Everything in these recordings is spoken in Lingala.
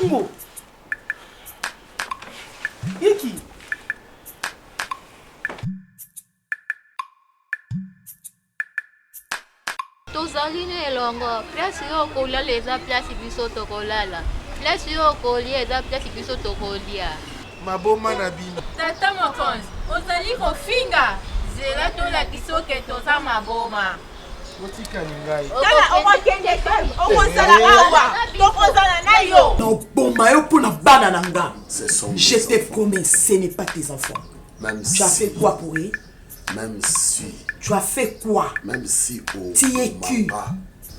Bolingo. Yeki. Tozali na elongo. Place yo okolala eza place biso tokolala. Place yo okolia eza place biso tokolia. Maboma na bino. Tata mokonzi, ozali kofinga? Zela tolakisa yo ke toza maboma. Botikali ngai. Tala okokende te, okozala awa, tokozala na yo. Naboma yo mpo na bana na nga. Je te promets, ce n'est pas tes enfants. Même Tu as si, fait quoi pour eux? Même si. Tu as fait quoi? Même si o. Tu es qui?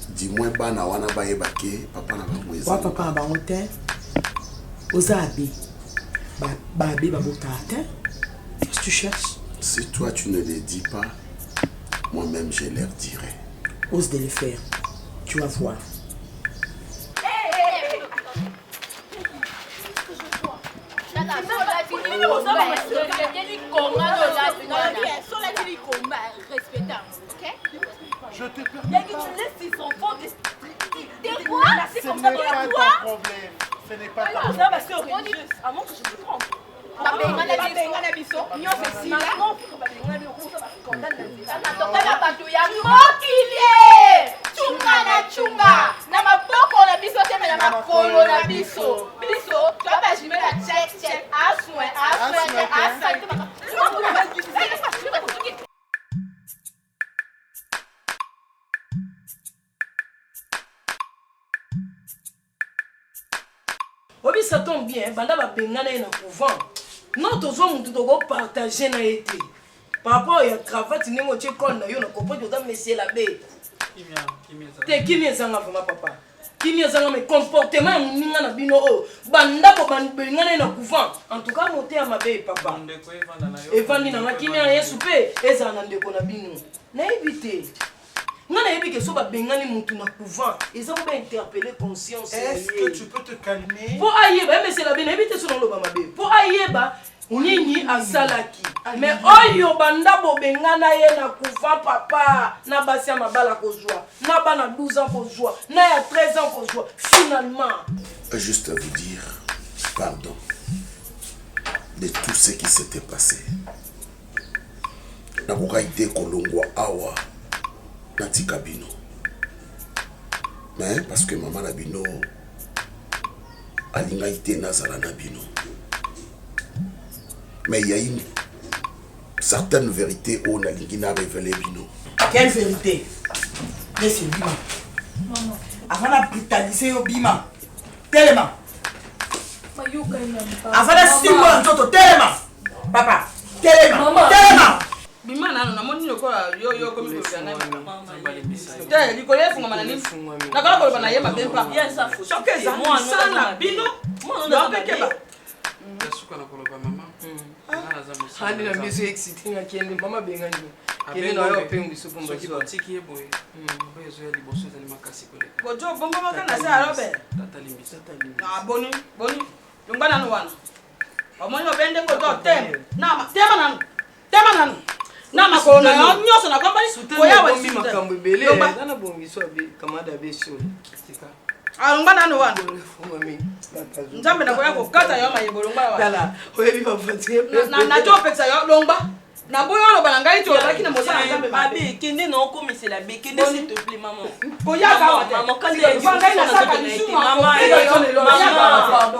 Du moins bana wana bayeba ke papa na bango eza. Wa papa na bango te. Oza abe. Ba ba abe babotaka te. Qu'est-ce que tu cherches? Si toi tu ne le dis pas, moi-même je leur dirai. Ose de le faire. Tu vas voir. Je te permets pas. Tu laisses tes enfants te Ce n'est pas ton problème. Ce n'est pas ton problème. ma soeur religieuse, à moins que je me trompe. Babengana biso nyonso esila Tokana bato ya mokili chunga na chunga na maboko na biso te me na makolo na biso biso toa bajime na check check asoin asoin te asoin te. Obi ça tombe bien banda babengana ye na couvent non tozwa mutu tokopartage na ye te par rapport ya cravate ndenge otie cole na yo na comprendre oza monsieur l'abbé te kimi ezanga vraiment papa kimi ezanga mais comportement ya moninga na bino oyo banda bobengana ye na couvent en tout cas moteya mabe papa evandi na nga kimia ya yesu mpe ezala na ndeko na bino nayebi te Nga nayebi ke so babengani mutu na couvent eza po ba interpeller conscience na Est-ce que ye. tu peux te calmer? Po ayeba ye mesela be nayebi te so naloba mabe. Po ayeba nini asalaki. Mais oyo banda bobengana ye na couvent papa na basi ya mabala kozwa na bana 12 ans kozwa na ya 13 ans kozwa finalement. Juste à vous dire pardon de tout ce qui s'était passé. Nakokaki te kolongwa awa natika bino mais parce que mama na bino alingaki te nazala na bino mais il y a une certaine vérité oyo nalingi na révéler bino. Quelle vérité? Monsieur bima. Avant na brutaliser yo bima. Telema. Avant na simba nzoto telema. Papa, telema. Telema. Bima nano namoni lokola yo yo okomi koloba na te likolo efungama na nini nakola koloba na ye mabe mpa soki eza mosala na bino yo mpe keba Suka na koloba mama. Handi na biso excité nga kende mama bengani. Kende na yo pe biso pomba Soki batiki ye boye, oyo ezoya liboso ezali makasi koleka. Kojo bongo maka na se alobe. Tata limbisa. Ah boni boni longwa nanu wana. Omoni obende ngo to tema. Na tema nanu. Tema nanu. Na makolo na yo nyonso na kombali koya wa makambo ebele. Eza na bongiso abe kamada abe solo. Tika. Alongwa nanu wana. Nzambe nakoya kokata yo mayebo longwa wana. Tala, oyebi ba voiture. Na na to pekisa yo longwa. Na boyo oloba na ngai tolobaki na mosala Nzambe mabe. Kende na okomisela be kende s'il te plaît maman. Koyaka awa te. Maman kanda ya Ngai nasaka lisumu Maman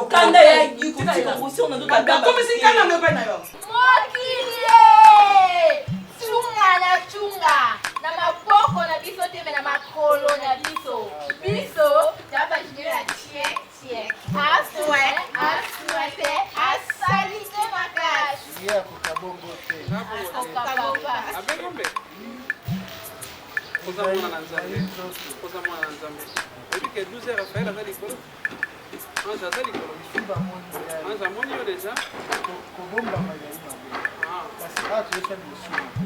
kanda ya kotika ngosi on ndoto Nakomisi kanda ngo epai na yo. Mokili chunga na chunga na maboko na biso te me na makolo na biso biso toa bajunior ya tiek tiek aswe aswe te asali te makasi Ye akoka bongo te. akoka papa Abengombe. Oza mwana na Nzambe. Oza mwana na Nzambe. Oyebi ke 12 heures Raphaël aza likolo. Ange aza likolo. Ange amoni yo deja. Kobombama ezali mabe. Kasi awa tozosala lisumu te.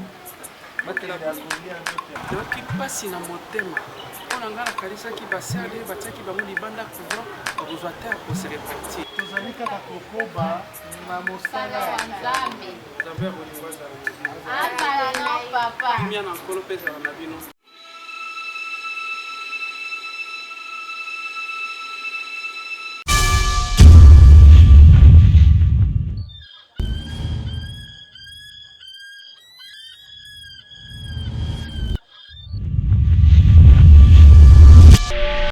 Batela kolia nzoto ya Nayoki mpasi na motema mpo na ngai nakanisaki basere batiaki bango libanda couvent bakozwa te ya kose repartir. Tozali kaka kokoba na mosala ya Nzambe. Nzambe ya bolingo azala na bino. Azala na papa. Kimia na Nkolo mpe ezala na bino.